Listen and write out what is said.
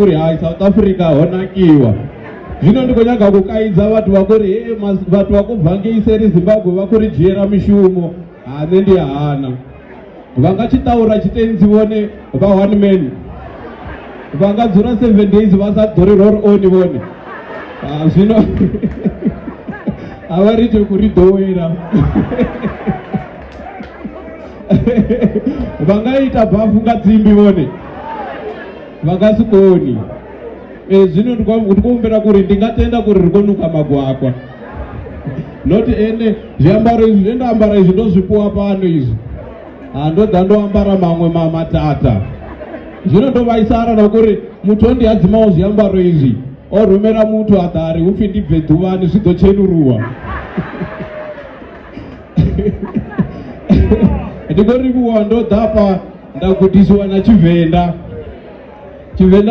Uri hai South Africa ho nakiwa. Zwino ndi khou nyaga u kaidza vhathu vha khou ri he vhathu vha khou bva ngei seli Zimbabwe vha khou ri dzhiela mishumo. Ha nṋe ndi a hana. Vha nga tshiṱaura tshitenzi vhone vha one man. Vha nga dzula 7 days vha sa ḓori roll on vhone. Ha zwino a vha ri tshi khou ri ḓowela. Vha nga ita bafu nga tsimbi vhone. Vha nga si koni. E, zwino ndi khou ndi khou humbela kuri ndi nga tenda kuri ri khou nuka magwakwa. Not ene zwiambaro izwi zwe nda ambara izwi ndo zwi fhiwa fhano izwi. Ha ndo ḓa ndo ambara maṅwe ma matata. Zwino ndo vhaisala na kuri muthu o ndi hadzimaho zwiambaro izwi o rumela muthu a ḓa a ri hupfi ndi bve ḓuvhani zwi ḓo tshenuruwa. Ndi khou livhuwa ndo ḓa hafha nda gudisiwa na Tshivenḓa. Tshivenḓa.